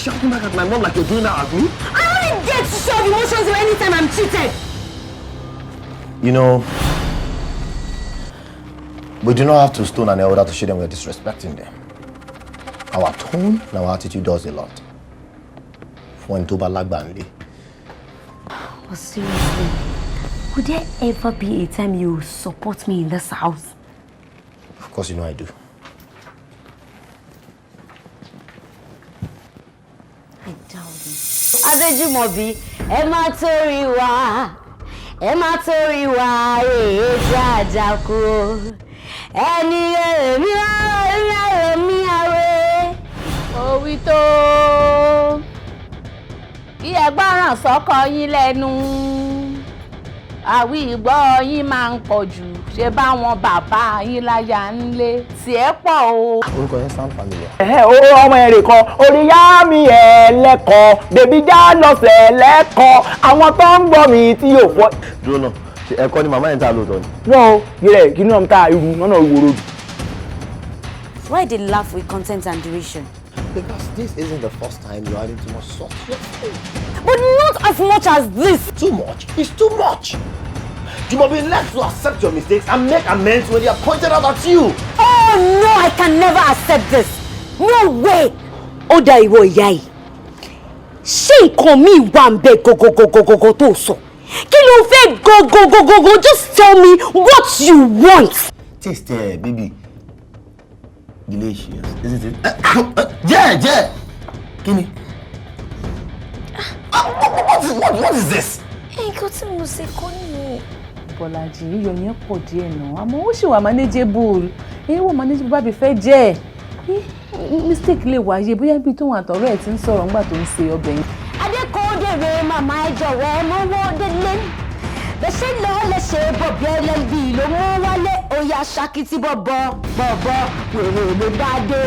Shouting back at my mom like you're doing that at me? I only get to show emotions anytime I'm cheated. You know, we do not have to stone an elder to show them we're disrespecting them. Our tone and our attitude does a lot. Fún ẹni tó bá lágbà ńlé. But seriously, would there ever be a time you support me in this house? Of course you know I do. I doubt it. Adéjùmọ̀bí, ẹ má torí wa, ẹ má torí wa, èyí tí àjà kú. Ẹni èmi àrẹ èmi àrẹ. Òwì tó kí ẹ gbọ́ràn sọ́kọ yín lẹ́nu, àwí ìgbọ́ yín máa ń pọ̀ jù, ṣe báwọn bàbá yín láyà ń lé tiẹ̀ pọ̀ o. Orúkọ yẹn sound familiar. Ẹ̀hẹ́ ó ọmọ ẹ̀rẹ̀ kan oríyá mi ẹlẹ́kọ̀ọ́ bèbí já lọ́sẹ̀ lẹ́kọ̀ọ́ àwọn tó ń gbọ́ mi tí yóò fọ́. Dúró náà, ṣe ẹ̀kọ́ ni màmá yẹn ta lóòótọ́ ni? Náà yẹrẹ kí náà ta irú náà ìwòrò jù. Why they laugh with contempt and derision? Because this isn't the first time you're adding too much salt to your food. But not as much as this. Too much is too much. You must be left to accept your mistakes and make amends when they are pointed out at you. Oh no, I can never accept this. No way. Ó dá ìwọ ìyá yìí. Ṣé nǹkan mi wà ń bẹ gọgọgọgọgọ tó sọ? Kí ló fẹ́ gọgọgọgọgọ? Just tell me what you want. Taste it, baby. Delicious, isn't it? Yeah, yeah. Kini. What is this? Nǹkan tí mo ṣe kọ́ nìyẹn. Bọ́lájì, iyọ̀ yẹn pọ̀ díẹ̀ náà, àmọ́ ó sì wà manageable, èyí wà manageable bá mi fẹ́ jẹ́ ẹ̀. Mistake lè wáyé bóyá ibi tóun àtọ̀rẹ́ ẹ̀ ti ń sọ̀rọ̀ ńgbà tó ń ṣe ọbẹ̀ yẹn. Adékòódèrè màmá ẹ jọ̀wọ́ ẹ mọ́wọ́ délé. Bẹ́sẹ̀ lọ lẹ́sẹ̀ bọ̀bí ẹlẹ́bí ló mú wálé, ó yá ṣakítí bọ̀bọ̀ bọ̀bọ̀ wèrè ló bá dé.